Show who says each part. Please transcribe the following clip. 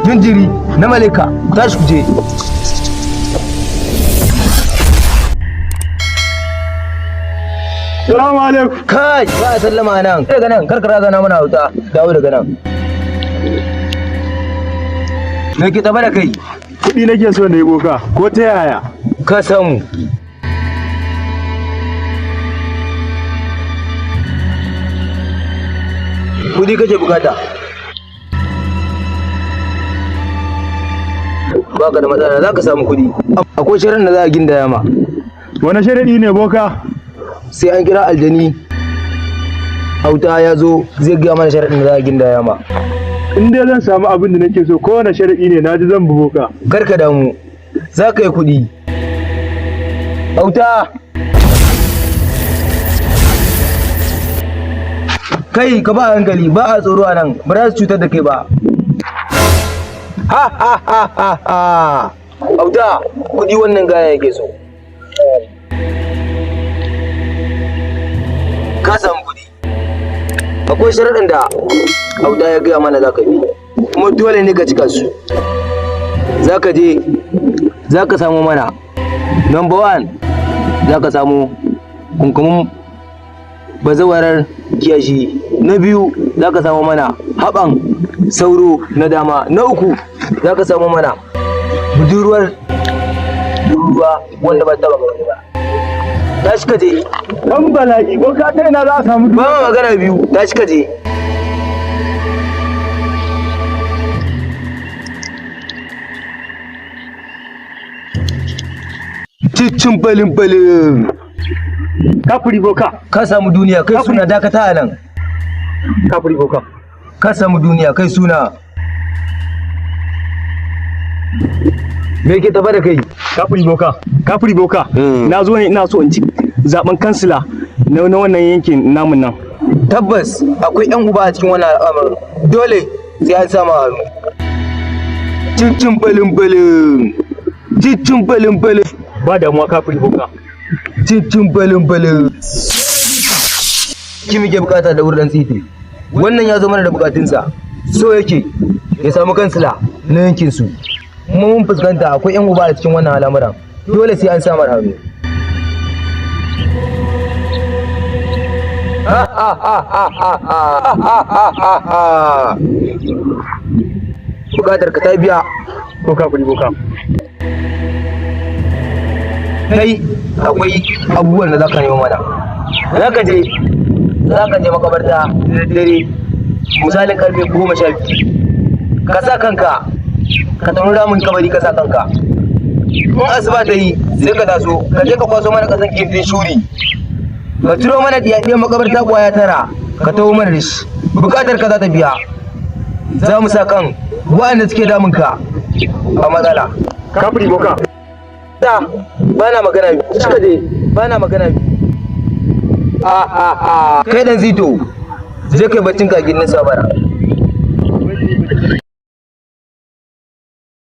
Speaker 1: Jinjiri na Malika, tashi ku je.
Speaker 2: Salamu alaikum.
Speaker 1: Kai, ba a sallama nan. Daga nan, kar ka razana mana hauta. Dawo daga nan. Me ke tafa da kai?
Speaker 2: Kuɗi nake so na yi boka, ko ta yaya?
Speaker 1: Ka samu. Kudi kake bukata. Baka da matsala, za ka samu kudi. Akwai shirin da za a gindaya ma.
Speaker 2: Wani sharaɗi ne boka?
Speaker 1: Sai an kira aljani. Auta ya zo zai gaya mana sharaɗin da za a gindaya ma.
Speaker 2: In dai zan samu abin da nake so, kowane sharaɗi ne na ji zan bi boka.
Speaker 1: Kar ka damu, za ka yi kuɗi. Auta! Kai ka ba hankali, ba a tsoro a nan, ba za su cutar da kai ba. Ha ha ha ha ha! Auta, kuɗi wannan gaya yake so. Ka samu kuɗi. Akwai sharaɗin da Auta ya gaya mana za ka bi, kuma dole ne ka cika su. Za ka je za ka samu mana number one, za ka samu kunkumin bazawarar kiyashi. Na biyu, za ka samu mana haɓan sauro na dama. Na uku, za ka samu mana budurwar ruwa wanda ba taɓa gani ba. Tashi ka je.
Speaker 2: Dan bala'i, boka ta ina za a samu
Speaker 1: Ba ma magana biyu, tashi ka je. Cicin balin balin.
Speaker 2: Kafiri boka.
Speaker 1: Ka samu duniya kai suna, dakata a nan.
Speaker 2: Kafiri boka.
Speaker 1: Ka samu duniya kai suna. Me ke tafa da kai?
Speaker 2: Kafiri boka. Kafiri boka. Na zo ne ina so in ci zaben kansila na wannan yankin namun nan.
Speaker 1: Tabbas akwai yan uba a cikin wannan al'amarin, dole sai an sama hannu. Cincin balin balin, cincin balin balin.
Speaker 2: Ba damuwa kafiri boka.
Speaker 1: Cincin balin balin. Ki muke bukata da wurin tsiti. Wannan ya zo mana da bukatunsa, so yake ya samu kansila na yankin su, kuma mun fuskanta akwai yan uba a cikin wannan al'amuran, dole sai an samar hannu. Bukatar ka ta biya.
Speaker 2: Ko kafiri boka.
Speaker 1: Kai akwai abubuwan da zaka nemo mana. Zaka je makabarta da dare, misalin karfe 12, ka sa kanka ka tauni ramin kabari, ka sa kanka. In asuba ta yi sai ka taso ka je ka kwaso mana kasan gindin shuri, ka ciro mana diyaɗiyar makabarta kwaya 9, ka taho mana da shi. Bukatar ka za ta biya, za mu sa kan waɗanda suke damun ka a matsala.
Speaker 2: Kafiri boka.
Speaker 1: Ta ba na magana biyu, suka je, ba na magana biyu. A a a kai dan zito, je kai baccin ka gindin sabara.